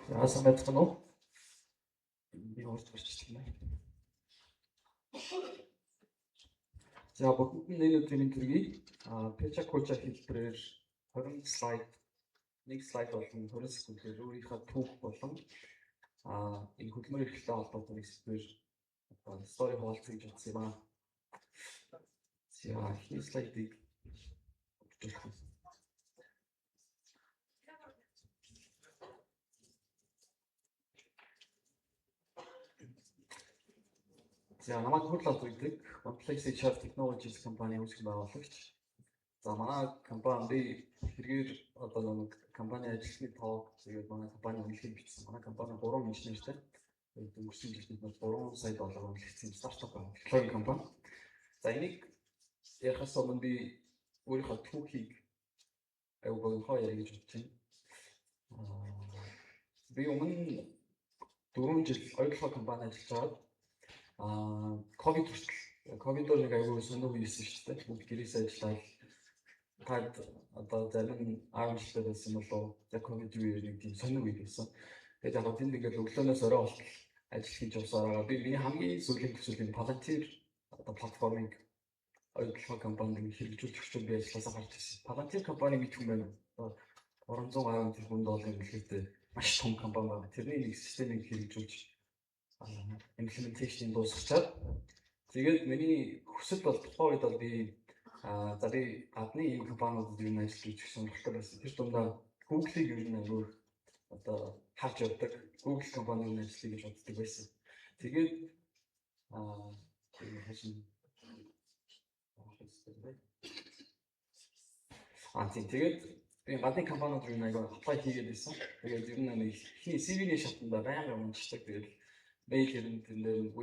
За, сайн байцгаана уу? Би урд гарч юм байна. За, бүгдэнд нь энэ өдрийн мэнд хүргэе. Pecha Kucha хэлбэрээр 20 слайд, нэг слайд болон 20 секундээр өөрийнхөө түүх болон энэ хөдөлмөр эрхлэлтэй холбоотой нэг сэдвээр одоо story хуваалцъя гэж бодсон юм аа. За, эхний слайдыг өгч байна. За, намайг Хөрлөл гэдэг OnePlace HR Technologies компани үүсгэн байгуулагч. За, манай компани би хэрэгээр одоо нэг компани ажилтны тоо, тэгээд манай компани үнэлгээг бичсэн. Манай компани 3 инженертэй. Тэгээд өнгөрсөн жил бид 3 сая доллар үнэлэгдсэн стартап байна. Технологийн компани. За, энийг ярихаас өмнө би өөрийнхөө түүхийг аюу богинохоо яриа гэж бодож байна. Би өмнө 4 жил оюутлогын компани ажиллаж байгаад ковид хүртэл, ковидоор нэг аюу сонир үе байсан шүү дээ. Бүгд гэрээс ажиллаад таад одоо зарим нь 10 жилтэй байсан болов, яг ковид үеэр нэг тийм сонир үе байсан. Тэгээд яг тэнд ингээд өглөөнөөс орой болтол ажил хийж явсараа би миний хамгийн сүүлийн төсөл энэ Palantir одоо платформыг оюутлогын компанид хэрэгжүүлж өгч би ажилласаа гарч ирсэн. Palantir компани гэж юм байна. Одоо 300 гаруй тэрбум долларын үнэлгээтэй маш том компани байна. Тэрний нэг системийг хэрэгжүүлж implementation дуусгачаад, тэгээд миний хүсэл бол тухайн үед бол би за би гадны ийм компаниудад юу ажиллаж хийх сонирхолтой байсан. Тэр дундаа Google-ийг ер нь аягүй одоо харж явдаг. Google компани юу ажиллая гэж боддог байсан. Тэгээд тэгээд тийм, тэгээд би гадны компаниуд руу аягүй apply хийгээд байсан. Тэгээд ер нь нэг эхний CV-ний шатанда байнга уншдаг. Тэгээд мэйл хэрэн тэн дээр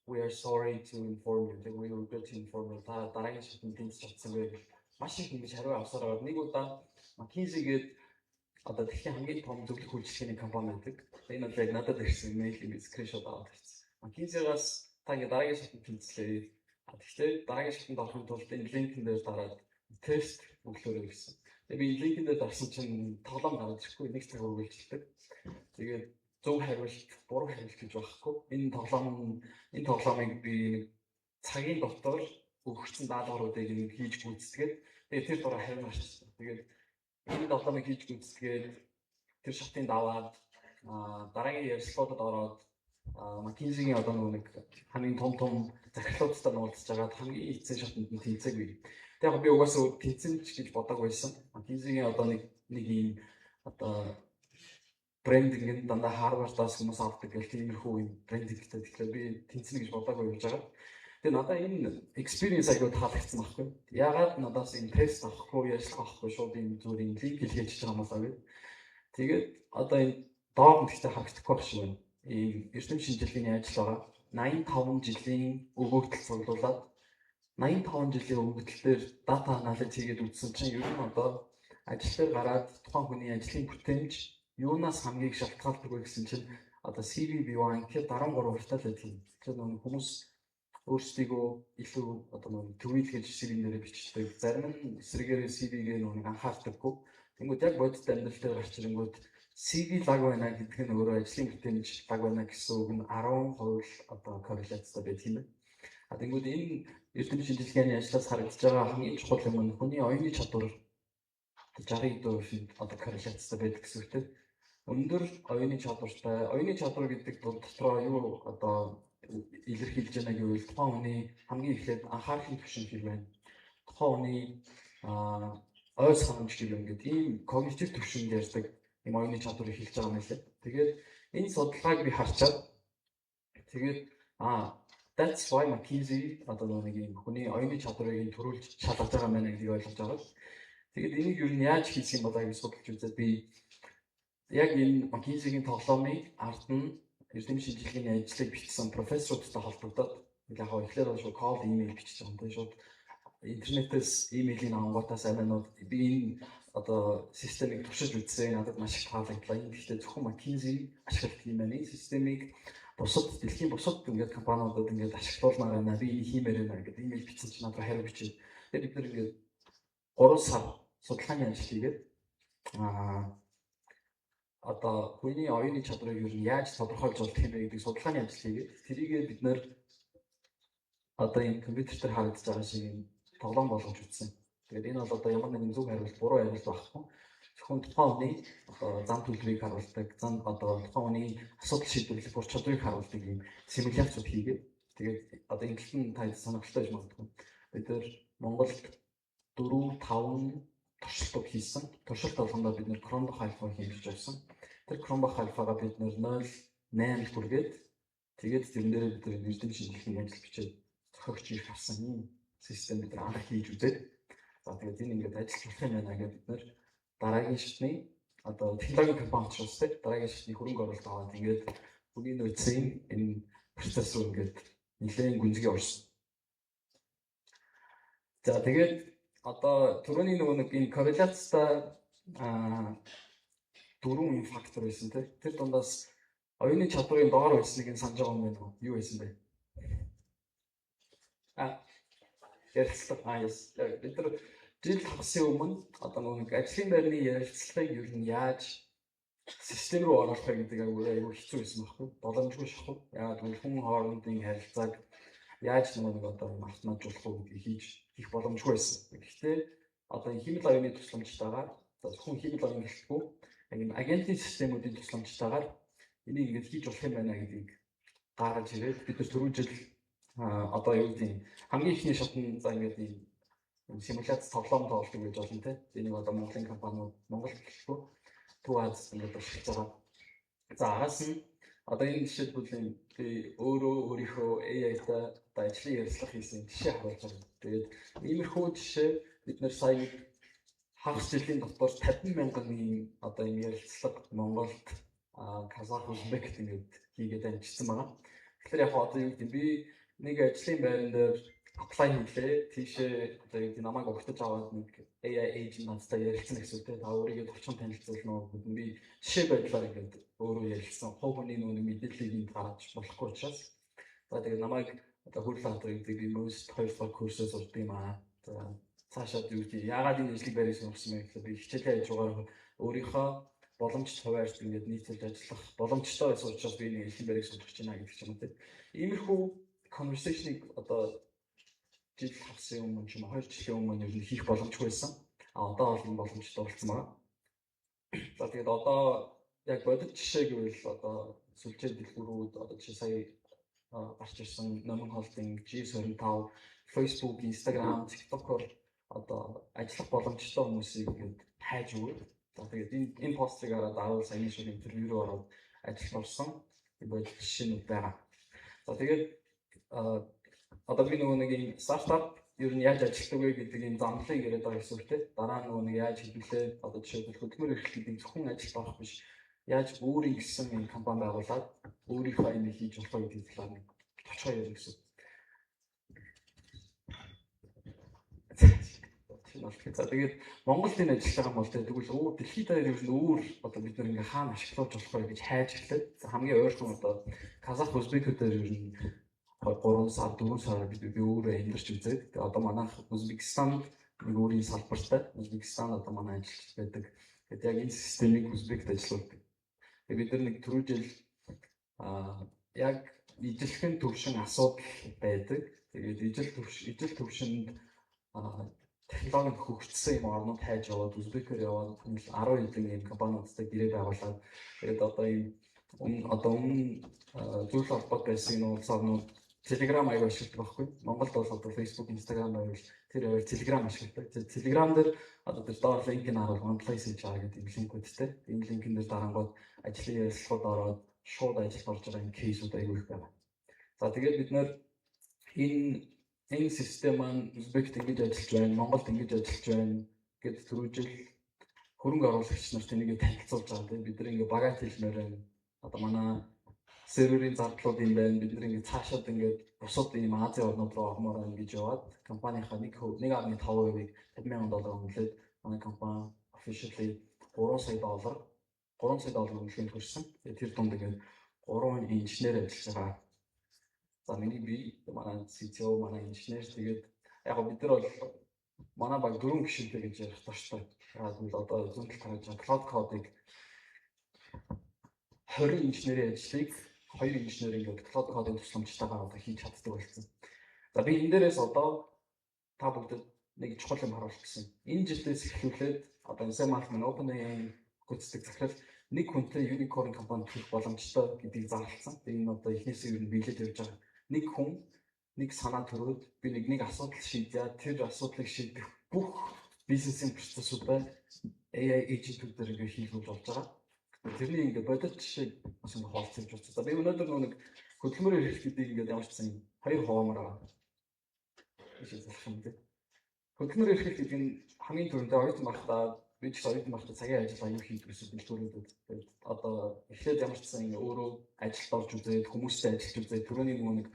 we are sorry to inform you. We regret to inform you. Та дараагийн шатанд тэнцэж чадсангүй гэх маш их ингэж хариу авсаар байгаа. Нэг удаа McKinsey гээд одоо дэлхийн хамгийн том зөвлөх үйлчилгээний компани байдаг. Энэ бол яг надад ирсэн мэйл, ингэ screenshot аваад ирсэн. McKinsey-гаас та ингэ дараагийн шатанд тэнцлээ. Тэгэхээр дараагийн шатанд орохын тулд энэ линкэн дээр дараад тест өглөөрэй гэсэн. Тэгээ би энэ линкэн дээр дарсан чинь тоглоом гараад ирэхгүй, нэг цаг үргэлжилдэг. Тэгээд зөв хариулт, буруу хариулт гэж байхгүй. Энэ тоглоомыг би цагийн дотор өгөгдсөн даалгавруудыг ингэ хийж гүйцэтгээд, тэгээд тэр дураа хариу гарчсан. Тэгээд энэ тоглоомыг хийж гүйцэтгээд, тэр шатыг даваад дараагийн ярилцлагуудад ороод, McKinsey-гийн одоо нэг хамгийн том том захирлуудтай уулзж байгаа хамгийн эцсийн шатанд нь тэнцээгүй. Тэгээд яг би угаасаа тэнцэн ч гэж бодоагүй байсан. McKinsey-гийн одоо нэг ийм одоо брендинг нь дандаа Harvard-аас хүмүүс авдаг гэх тиймэрхүү юм брендингтэй. Тэгэхээр би тэнцэнэ гэж бодоагүй явж байгаа. Тэгээ надаа энэ experience аягүй таалагдсан байхгүй. Яагаад надаас энэ тест авахгүй, ярилцлага авахгүй, шууд энэ зүгээр энэ линк илгээж байгаа юм болоо гэв. Тэгээд одоо энэ доор нь гэхдээ харагдахгүй байх шиг байна. Ийм эрдэм шинжилгээний ажил байгаа. 85 жилийн өгөгдөл цуглуулад, 85 жилийн өгөгдлөөр data analysis хийгээд үзсэн чинь ер нь одоо ажил дээр гараад тухайн хүний ажлын бүтээмж юунаас хамгийн их шалтгаалдаг вэ гэсэн чинь одоо CV бий анкет 13 хувьтай л байдаг юм. Тэгэхээр нөгөө хүмүүс өөрсдийгөө илүү одоо нөгөө төвийлгэж CV-н дээрээ бичдэг. Зарим нь эсрэгээрээ CV-гээ нөгөө анхаардаггүй. Тэнгүүд яг бодит амьдрал дээр гарч ирэнгүүт CV лаг байна гэдэг нь өөрөө ажлын бүтээмж лаг байна гэсэн үг нь 10% одоо корреляцтай байдаг юм байна. А тэнгүүд энэ эрдэм шинжилгээний ажлаас харагдаж байгаа хамгийн чухал юм нь хүний оюуны чадвар 60% одоо корреляцтай байдаг гэсэн үг тийм. Өндөр оюуны чадвартай, оюуны чадвар гэдэг дотроо юу одоо илэрхийлж байна гэвэл тухайн хүний хамгийн эхлээд анхаарлын түвшин хэр байна. Тухайн хүний ой санамж хэр байна гэдэг ийм когнитив түвшинд ярьдаг ийм оюуны чадварыг хэлж байгаа юм лээ. Тэгээд энэ судалгааг би харчаад, тэгээд that's why McKinsey одоо нэг ийм хүний оюуны чадварыг төрүүлж шалгаж байгаа юм байна гэдгийг ойлгож байгаа. Тэгээд энийг юу нь яаж хийх юм болоо гэж судалж үзээд, би яг энэ McKinsey-гийн тоглоомыг ард нь эрдэм шинжилгээний ажлыг бичсэн профессорудтай холбогдоод, яг эхлээд бол шууд cold email бичиж байгаа юм тийм, шууд интернетээс имэйлийн авангуутаас аминууд би энэ одоо системийг туршиж үзсэн, надад маш их таалагдлаа. Энэ гэхдээ зөвхөн McKinsey ашигладаг юм байна. Энэ системийг бусад дэлхийн бусад ингээд компаниудад ингээд ашиглуулмаар байна. Би энийг хиймээр байна гэдэг имэйл бичсэн чинь надад хариу бичээ. Тэгээд бид нар ингээд 3 сар судалгааны ажил хийгээд одоо одоо хүний оюуны чадварыг ер нь яаж тодорхойлж болдог юм бэ гэдэг судалгааны ажил хийгээд, тэрийгээ бид нэр одоо энэ компьютер дээр харагдаж байгаа шиг юм тоглоом болгож үзсэн. Тэгээд энэ бол одоо ямар нэгэн зөв хариулт, буруу хариулт байхгүй. Зөвхөн тухайн хүний одоо зам төлөвийг харуулдаг, зам одоо тухайн хүний асуудал шийдвэрлэх ур чадварыг харуулдаг юм симуляцууд хийгээд, тэгээд одоо ингэлт нь та сонирхолтой байж магадгүй. Бид нар Монголд 4 5 туршилтууд хийсэн. Туршилт болгондоо бид нэр Cronbach alpha хэмжиж авсан. Тэр Cronbach alpha-га бид нэр 0.8 хүргээд, тэгээд тэрэн дээр бид нар эрдэм шинжилгээний ажил бичээд зохиогч ирэх авсан юм систем бид нар анх хийж үзээд, за, тэгээд энэ ингээд ажиллах болох юм байна гэдэг бид нар дараагийн шатны одоо технологийн компани учраас те дараагийн шатны хөрөнгө оруулалт аваад, ингээд хүний нөөцийн энэ процесс руу ингээд нэлээд гүнзгий орсон. За, тэгээд одоо түрүүний нөгөө нэг энэ корреляцтай дөрвөн юм фактор байсан те. Тэр дундаас оюуны чадварын доор байсныг нь санаж байгаа юм байна уу? Юу байсан бэ? Ярилцлага. Yes. Бид нар жил хагасын өмнө одоо нөгөө нэг ажлын байрны ярилцлагыг ер нь яаж систем рүү оруулах вэ гэдэг айгүй айгүй хэцүү байсан байхгүй. Боломжгүй шахав. Яагаад гэвэл хүн хоорондын харилцааг яаж нөгөө нэг одоо автоматжуулах уу гэдгийг хийх боломжгүй байсан. Гэхдээ одоо хиймэл оюуны тусламжтайгаар, за, зөвхөн хиймэл оюун гэлтгүй яг энэ агентын системүүдийн тусламжтайгаар энийг ингэж хийж болох юм байна гэдгийг гаргаж ирээд, бид нар түрүү жил одоо юу гэдэг хамгийн эхний шатнд, за, ингээд ийм симуляц тоглоом тоглодог гэж болно те. Энийг одоо Монголын компаниуд, Монгол гэлтгүй Төв Аз ингээд туршилж байгаа. За, араас нь одоо энэ жишээлбэл би өөрөө өөрийнхөө AI-тай одоо ажлын ярилцлага хийсэн жишээ харуулж байгаа. Тэгээд иймэрхүү жишээ бид нэр сая нэг хагас жилийн дотор 50 мянган ийм одоо ийм ярилцлага Монголд, Казах, Узбект ингээд хийгээд амжицсан байгаа. Тэгэхээр яг одоо юу гэдэг, би нэг ажлын байран дээр apply хийлээ. Тийшээ одоо юу гэдэг намайг угтаж аваад нэг AI agent надтай ярилцсан гэсэн үг те. Та өөрийгөө товчхон танилцуулна уу гэдэг нь би жишээ байдлаар ингээд өөрөө ярилцсан. Хувь хүний нөгөө мэдээллийг энд гаргаж болохгүй учраас. За, тэгээд намайг одоо Хөрлөн хатар гэдэг, би most 2 дахь курсээ сурдаг юм аа. За, цаашаад юу гэдэг, яагаад энэ ажлыг байрыг сонгосон бэ гэхээр би хичээлээ хийж байгаагаар өөрийнхөө боломжит хуваарьт ингээд нийцэлж ажиллах боломжтой байсан учраас би энэ ажлын байрыг сонгож байна гэдэг ч юм уу те. Иймэрхүү conversation-ыг одоо жил хагасын өмнө ч юм уу 2 жилийн өмнө ер нь хийх боломжгүй байсан. А одоо бол энэ боломжтой болсон байна. За, тэгээд одоо яг бодит жишээ гэвэл одоо сүлжээ дэлгүүрүүд, одоо жишээ сая гарч ирсэн Номин Холдинг, G25, Facebook, Instagram, TikTok-оор одоо ажиллах боломжтой хүмүүсийг ингээд хайж өгөөд. За, тэгээд энэ постыг хараад 10 саяны шиг интервью руу ороод ажилд орсон бодит жишээнүүд байгаа. За, тэгээд одоо би нөгөө нэг юм стартап ер нь яаж ажилладаг вэ гэдэг юм замналыг яриад байгаа гэсэн үг те. Дараа нь нөгөө нэг яаж хэдүүлээ одоо жишээлбэл хөдөлмөр эрхлэл гэдэг зөвхөн ажилд орох биш. Яаж өөрийн гэсэн юм компани байгуулад өөрийнхөө юм хийж болох вэ гэдэг талаар нэг тодорхой ярина гэсэн. За, тэгээд Монголд энэ ажиллаж байгаа юм бол тэгвэл өөр дэлхийд даяар ер нь өөр одоо бид нар ингээ хаана ашиглаж болох вэ гэж хайж эхлээд, хамгийн ойрхон одоо Казах, Узбекүүдээр ер нь 3 сар, 4 сар би өөрөө амьдарч үзээд, тэгээд одоо манайх Узбекистанд нэг өөрийн салбартай, Узбекистанд одоо манай ажилч байдаг. Тэгээд яг энэ системийг Узбект ажиллуулдаг. Тэгээд бид нар нэг түрүү жил яг ижилхэн төвшин асуудал байдаг. Тэгээд ижил төвшөнд технологи хөгжсөн юм орнууд хайж яваад, Узбекээр яваад 10 хэдэн юм компаниудтай гэрээ байгуулад, тэгээд одоо ийм одоо өмнө зөвлөх холбоот байсан энэ улс орнууд Telegram аягүй ашигладаг байхгүй. Монголд бол одоо Facebook, Instagram байвал тэр хоёр Telegram ашигладаг. Тэр Telegram дээр одоо тэр доор линк нь харуул One Place HR гэдэг линкүүдтэй. Энэ линкэн дээр дарангууд ажлын ярилцлагууд ороод шууд ажилд орж байгаа юм case үүд аягүй их байгаа. За, тэгээд бид нэр энэ систем маань Узбект ингэж ажиллаж байна, Монголд ингэж ажиллаж байна гэд түрүү жил хөрөнгө оруулагч нарт энийг танилцуулж байгаа тийм, бид нар ингээ багаат хэлмээр байна. Одоо манай серверийн зардлууд юм байна. Бид нар ингээ цаашаад ингээд бусад ийм Азийн орнууд руу ормоор байна гэж яваад компанийнхаа 1.5%-ийг 50 мянган доллар үнэлээд, манай компани officially 3 сая доллар, 3 сая доллар үнэлгээнд хүрсэн. Тэгээд тэр дунд ингээд 3 инженер ажиллаж байгаа. За, миний би, манай CTO, манай инженер, тэгээд яг бид нар бол манай баг дөрвөн гишүүнтэй гэж ярих дуртай. Яг л одоо зүүн талд харж байгаа Claude Code-ыг 20 инженерийн ажлыг хоёр инженер ингээд Claude Code-ын тусламжтайгаар одоо хийж чаддаг болсон. За, би энэ дээрээс одоо та бүгдэд нэг чухал юм харуулах гэсэн. Энэ жилээс эхлүүлээд одоо Sam Altman, OpenAI гүйцэтгэх захирал нэг хүнтэй unicorn компани хийх боломжтой гэдгийг зарласан. Энэ одоо эхнээсээ ер нь биелээд явж байгаа. Нэг хүн нэг санаа төрөөд би нэг асуудал шийдье. Тэр асуудлыг шийдэх бүх бизнесийн процессуудаа AI agent-үүдээр ингээ хийлгүүлж болж байгаа. Тэрний ингээ бодит жишээ бас ингээ хуваалцаж байна. За, би өнөөдөр нэг хөдөлмөрийн эрх гэдгийг ингээд ямар ч гэсэн хоёр хуваамаар байгаа. Биш залах юм дээ. Хөдөлмөрийн эрх гэдэг нь хамгийн түрүүндээ оюутан байхдаа, би ч оюутан байхдаа цагийн ажил аюу хийдэг гэсэн бэлтүүрүүдэд. Тэгээд одоо эхлээд ямар ч гэсэн өөрөө ажилд орж үзээд, хүмүүстэй ажиллаж үзээд, түрүүний нөгөө нэг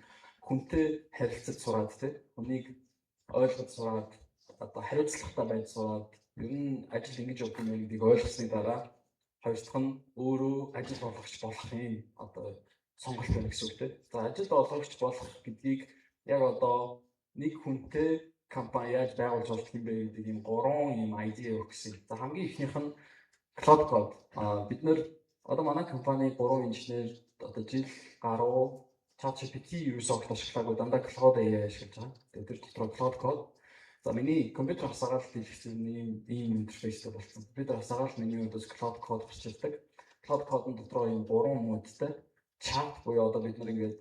хүнтэй харилцаж сураад, тий, хүнийг ойлгож сураад, одоо хариуцлагатай байж сураад, ер нь ажил ингэж явдаг юм гэдгийг ойлгосны дараа хоёр дахь нь өөрөө ажил олгогч болох юм одоо сонголт байна гэсэн үг, тий. За, ажил олгогч болох гэдгийг яг одоо нэг хүнтэй компани яаж байгуулж болдго юм бэ гэдэг ийм гурван юм idea өгсөн. За, хамгийн эхнийх нь Claude Code. А бид нэр одоо манай компани гурван инженер одоо жил гаруй ChatGPT ерөөсөө огт ашиглаагүй, дандаа Claude AI ашиглаж байгаа. Тэгээд тэр дотроо Claude Code. За, миний компьютер хасаагаал дэлгэцэн ийм интерфейстэй болсон. Компьютер хасаагаал миний өнөөс Claude Code гарч ирдэг. Claude Code-ын дотроо ийм гурван mode тай chat буюу одоо бид нар ингээд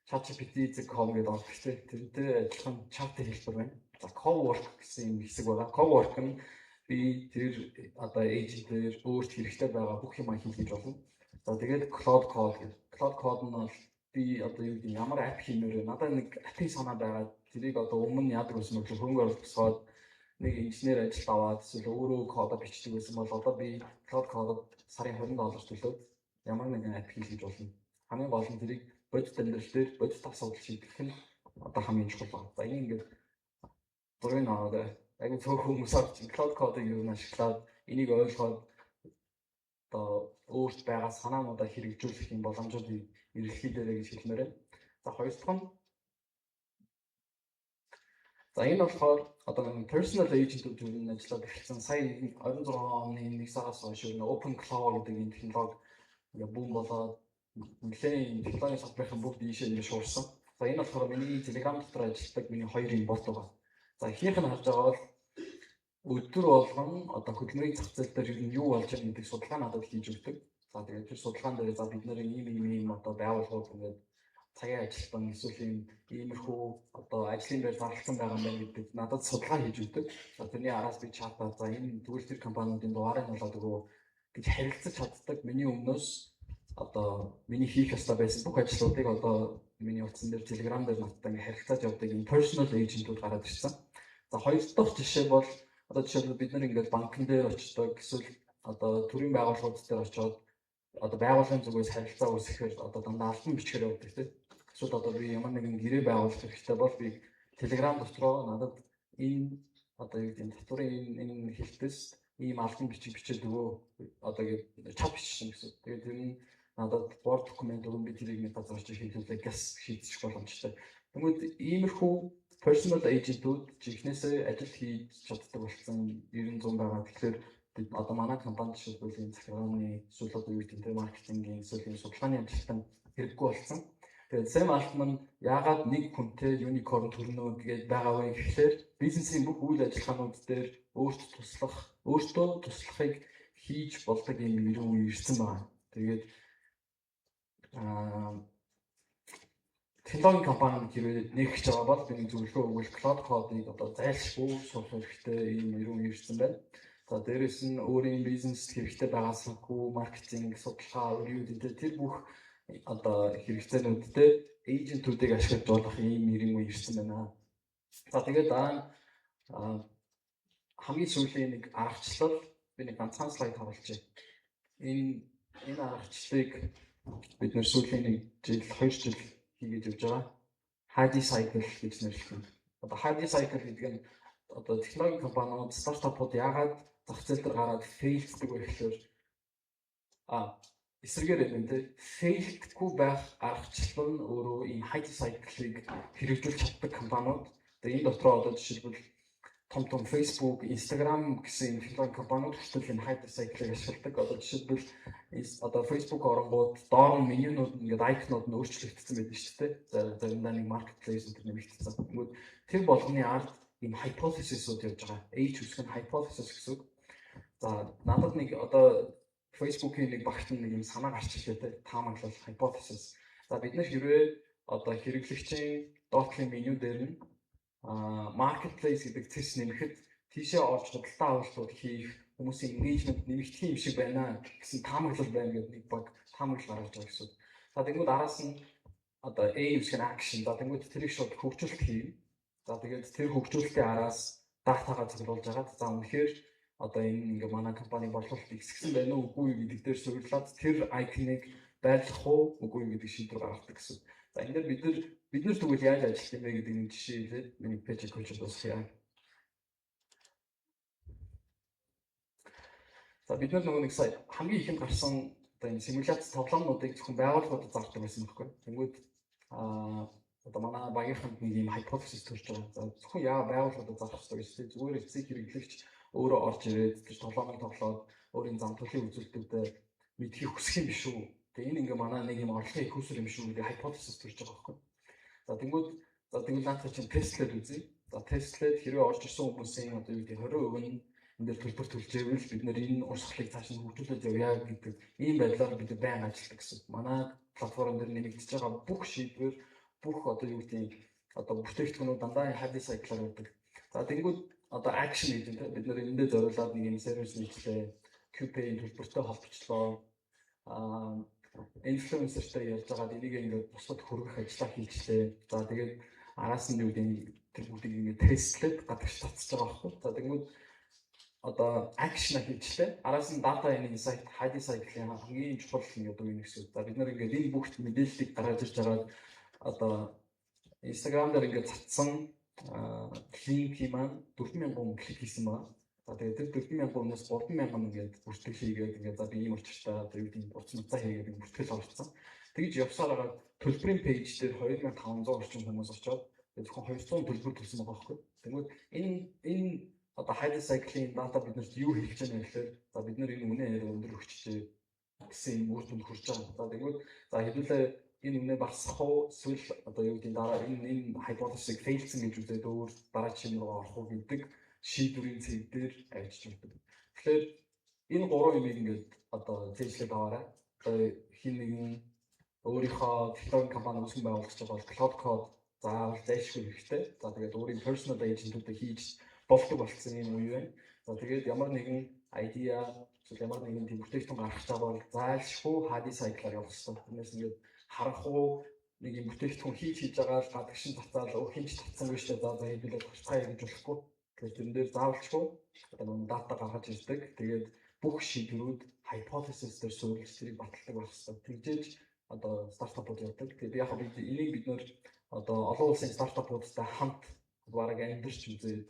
ChatGPT.com гэдэг ордог тийм, тэрнтэй адилхан чатын хэлбэр байна. За, cowork гэсэн юм хэсэг байгаа. Cowork нь би тэр одоо agent-ээр өөрт хэрэгтэй байгаа бүх юм хийх болно. За, тэгээд Claude Code гэх. Claude Code нь бол би одоо юу гэдэг, ямар app хиймээр вэ? Надад нэг app-ийн санаа байгаа. Тэрийг одоо өмнө яадаг байсан бэ гэхээр хөрөнгө оруулалт босгоод нэг инженер ажилд аваад эсвэл өөрөө кодо бичдэг байсан бол одоо би Claude Code-д сарын 20 доллар төлөөд ямар нэгэн app хийх болно. Хамгийн гол нь тэрийг бодит амьдрал дээр бодит асуудал шийдэх нь одоо хамгийн чухал байна. За, энэ ингээд зургийг аваад айгу цөөхөн хүмүүс авч Claude Code-ыг юу н ашиглаад энийг ойлгоод одоо өөрт байгаа санаануудаа хэрэгжүүлэх юм боломжууд эрэлхийлээрэй гэж хэлмээр байна. За, хоёр дахь нь, за, энэ болохоор одоо нэг personal agent-үүд юу н ажиллаад эхэлсэн. Сая 26 оны 1 сараас хойш юу OpenClaw гэдэг энэ технологи ингээ boom болоод нэлээд технологийн салбарын бүгд ийшээ ингээ шуурсан. За, энэ болохоор миний Telegram дотор ажилладаг миний хоёр юм бот байгаа. За, эхнийх нь харж байгаа бол өдөр болгон одоо хөдөлмөрийн зах зээл дээр ер нь юу болж байгаа гэдэг судалгаа надад хийж өгдөг. За, тэгээд тэр судалгаан дээр за бид нэр ийм ийм ийм одоо байгууллагууд ингээд цагийн ажилтан эсвэл ийм иймэрхүү одоо ажлын байр зарласан байгаа юм байна гэдэг надад судалгаа хийж өгдөг. За, тэрний араас би чатаа за энэ тэгвэл тэр компаниудын дугаарыг болоод өгөө гэж харилцаж чаддаг. Миний өмнөөс одоо миний хийх ёстой байсан бүх ажлуудыг одоо миний утсан дээр, Telegram дээр надтай ингээд харилцаж явдаг ийм personal agent-ууд гараад ирсэн. За, хоёр дахь жишээ бол одоо жишээлбэл бид нар ингээд банкн дээр очдог эсвэл одоо төрийн байгууллагууд дээр очиод одоо байгууллагын зүгээс харилцаа үүсгэхээр одоо дандаа албан бичгээр явдаг, тийм. Эсвэл одоо би ямар нэгэн гэрээ байгуулах хэрэгтэй бол би Telegram дотроо надад энэ одоо юу гэдэг нь татварын энэ хэлтэс ийм албан бичиг бичээд өгөө одоо гэж чат бичсэн гэсэн. Тэгээд тэр нь надад Word документ өгөн, би тэрийг нэг газар очиж хийлүүлээ гэс шийдчих боломжтой. Тэгмээд иймэрхүү personal agent-үүд жинхнээсээ ажил хийж чаддаг болсон 90 100 байгаа. Тэгэхээр бид одоо манай компани жишээлбэл энэ захиргааны эсвэл одоо юу гэдэг нь маркетингийн эсвэл энэ судалгааны ажилтан хэрэггүй болсон. Тэгээд Сэм Алтман яагаад нэг хүнтэй unicorn төрнө гэж байгаа вэ гэхлээр бизнесийн бүх үйл ажиллагаанууд дээр өөртөө туслах, өөртөө туслахыг хийж болдог юм эрен үе ирсэн байна. Тэгээд технологийн компани хэрвээ нээх гэж байгаа бол би нэг зөвлөгөө өгвөл Claude Code-ыг одоо зайлшгүй сурах хэрэгтэй ийм эрен үе ирсэн байна. За, дээрэс нь өөрийн бизнест хэрэгтэй байгаа санхүү, маркетинг, судалгаа, юу гэдэг тэр бүх одоо хэрэгцээнүүдтэй agent үүдийг ашиглаж болох ийм эрен үе ирсэн байна. За, тэгээд дараа нь хамгийн сүүлийн нэг аргачлал, би нэг ганцхан слайд харуулчих. Энэ аргачлалыг бид нэр сүүлийн нэг жил, 2 жил хийгээд явж байгаа. Heidi cycle гэж нэрлэдэг. Одоо Heidi cycle гэдэг нь одоо технологийн компаниуд, стартапууд яагаад зах зээл дээр гараад fail ддэг вэ гэхээр эсрэгээр юм те, fail дгүй байх аргачлал нь өөрөө ийм Heidi cycle-ыг хэрэгжүүлж чаддаг компаниуд. Тэгээ энэ дотроо одоо жишээлбэл Том том Facebook, Instagram гэсэн энэ технологи компаниуд хүртэл энэ hype cycle-ыг ашигладаг. Одоо жишээлбэл, одоо Facebook оронгууд доор нь менюнууд ингээд icon ууд нь өөрчлөгдсөн байдаг шүү дээ. Заримдаа нэг marketplace энэ нэмэгдсэн. Тэгмүүд тэр болгоны ард ийм hypothesis-ууд явж байгаа. H үсэг нь hypothesis гэсэн үг. За, надад нэг одоо Facebook-ийн нэг багт нэг юм санаа гарч ирлээ те. Таамаглал hypothesis. За, бид нар хэрвээ одоо хэрэглэгчийн доотлын меню дээр нь marketplace гэдэг цэс нэмэхэд тийшээ орж худалдаа авалтууд хийх хүмүүсийн engagement нэмэгдэх юм шиг байна гэсэн таамаглал байна гэдэг нэг баг таамаглал гаргаж байгаа гэсэн. За, тэгмүүд араас нь одоо A үсэг нь action. За, тэгмүүд тэрийг шууд хөгжүүлэлт хийнэ. За, тэгээд тэр хөгжүүлэлтийн араас data гаа цуглуулж агаад, за, үнэхээр одоо энэ ингээ манай компани борлуулалт ихсгсэн байна уу, үгүй юу гэдэг дээр суурилаад тэр icon-ыг байрлах уу, үгүй юу гэдэг шийдвэр гаргадаг гэсэн. За, энэ дээр бид нар тэгвэл яаж ажиллах юм бэ гэдэг нэг жишээ хэлээд миний page coach дуусгая. За, бид нар нөгөө нэг сая хамгийн ихэнд гарсан одоо энэ симуляц тоглоомнуудыг зөвхөн байгууллагуудад зардаг байсан байхгүй. Тэнгүүд одоо манай багийнханд нэг юм hypothesis төрж байгаа. За, зөвхөн яа байгууллагуудад зарах хэрэгтэй гэж, зүгээр эцсийн хэрэглэгч өөрөө орж ирээд тэр тоглоомыг тоглоод өөрийн зам төлхийн үзүүлэлтүүдэд мэдэхийг хүсэх юм биш үү? Тэгээ энэ ингээ манай нэг юм орлогын их усүр юм шүү гэдэг hypothesis төрж байгаа байхгүй. За, тэнгүүд, за, тэгвэл наадах чинь тестлээд үзье. За, тестлээд хэрвээ орж ирсэн хүмүүсийн одоо юу гэдэг 20% нь энэ дээр төлбөр төлж ивэл бид нэр энэ урсгалыг цааш нь хөгжүүлээд явъя гэдэг ийм байдлаар бид байнга ажилладаг гэсэн. Манай платформ дээр нэмэгдэж байгаа бүх шийдвэр, бүх одоо юу гэдгийг одоо бүтээгдэхүүнүүд дандаа hype cycle-аар явдаг. За, тэнгүүд одоо action гэж юм те, бид нэр эндээ зориулаад нэг юм сервис нийтлээ. QPay төлбөртэй холбочлоо. Инфлюенсертэй ярьж байгаад энийг ингээд бусдад хүргэх ажлаа хийчлээ. За, тэгээд араас нь юу гэдэг тэр бүгдийг ингээд тестлээд гадагш татчих байгаа байхгүй. За, тэгмүүд одоо action хийчлээ. Араас нь data insight, hype cycle-ийн хамгийн чухал юм одоо юу гэсэн. За, бид нар ингээд энэ бүх мэдээллийг гаргаж ирж байгаа, одоо Instagram дээр ингээд цацсан линк маань 4000 клик хийсэн байна. За, тэгээд тэр 4000 хүнээс 3000 ингээд бүртгэл хийгээд, ингээд за, би ийм учиртай одоо юу гэдэг утас нуцаа хийгээд бүртгэл оролцсон. Тэгж явсаар байгаа төлбөрийн page дээр 2500 орчим хүмүүс очоод зөвхөн 200 төлбөр төлсөн байгаа байхгүй. Тэгмүүд энэ одоо hype cycle-ийн data биднэрт юу хэлж байгаа юм гэхээр, за, бид нар энэ үнэ яриа өндөр өгчжээ гэсэн юм үр дүнд хүрч байгаа. За, тэгмүүд, за, хэдүүлээ энэ үнэ багасгах уу, эсвэл одоо юу гэдэг дараа энэ hypothesis-ыг fail-сэн гэж үзээд өөр дараа жишээ рүү орох уу гэдэг шийдвэрийн цэг дээр авчиж өгдөг. Тэгэхээр энэ гурван юмыг ингээд одоо цээжлээд аваарай. Одоо хин нэгэн өөрийнхөө технологи компани үүсгэн байгуулах гэж байгаа бол Claude Code заавал зайлшгүй хэрэгтэй. За, тэгээд өөрийн personal agent-уудыг хийж болдог болсон юм үе байна. За, тэгээд ямар нэгэн idea эсвэл ямар нэгэн тийм бүтээгдэхүүн гаргах гэж байгаа бол зайлшгүй hype cycle-аар явах хэрэгтэй. Тэрнээс ингээд харанхуу нэг юм бүтээгдэхүүн хийж хийж байгаа л гадагшин татаал өө хинч татсангүй шүү дээ. За за, хэдүүлээ гарцгаая гэж болохгүй. Тэгэхээр тэрэн дээр заавалчгүй одоо нэг data гаргаж ирдэг. Тэгээд бүх шийдвэрүүд hypothesis дээр суурилж тэрийг баталдаг байх хэрэгтэй. Тэгжээж одоо стартапууд явдаг. Тэгээд яг бид энийг бид нөр одоо олон улсын стартапуудтай хамт бараг амьдарч үзээд,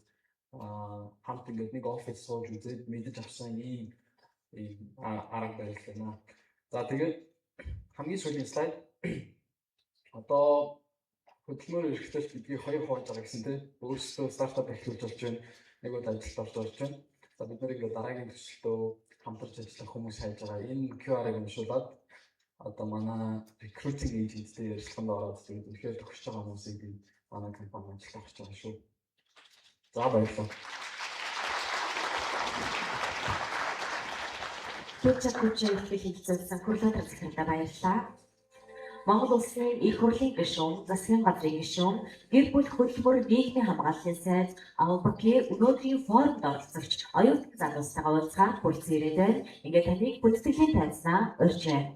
хамт ингээд нэг офис сууж үзээд мэдэж авсан ийм ийм арга барил байна. За, тэгээд хамгийн сүүлийн слайд, одоо хөдөлмөр эрхлэлт гэдгийг хоёр хувааж байгаа гэсэн тийм, өөрсдөө стартап эхлүүлж болж байна. Нэг бол ажилд орж болж байна. За, бид нар ингээд дараагийн төсөлтөө хамтарч ажиллах хүмүүс хайж байгаа. Энэ QR-ыг уншуулад одоо манай recruiting agent-тэй ярилцлаганд ороод, тэгээд үнэхээр тохирч байгаа хүмүүсийг би манай компани ажилд авч байгаа шүү. За, баярлалаа. Печа Куча ихтгэл хэлцүүлсэн Хүрлээ захиралдаа баярлалаа. Монгол Улсын Их хурлын гишүүн, засгийн газрын гишүүн, гэр бүл хөдөлмөр нийгмийн хамгааллын сайд АВБК өнөөдрийн форумд оролцогч оюутан залуустайгаа уулзгаад хүрэлцэн ирээд байна. Ингээд таныг бүртгэлийн тайзнаа урьж байна.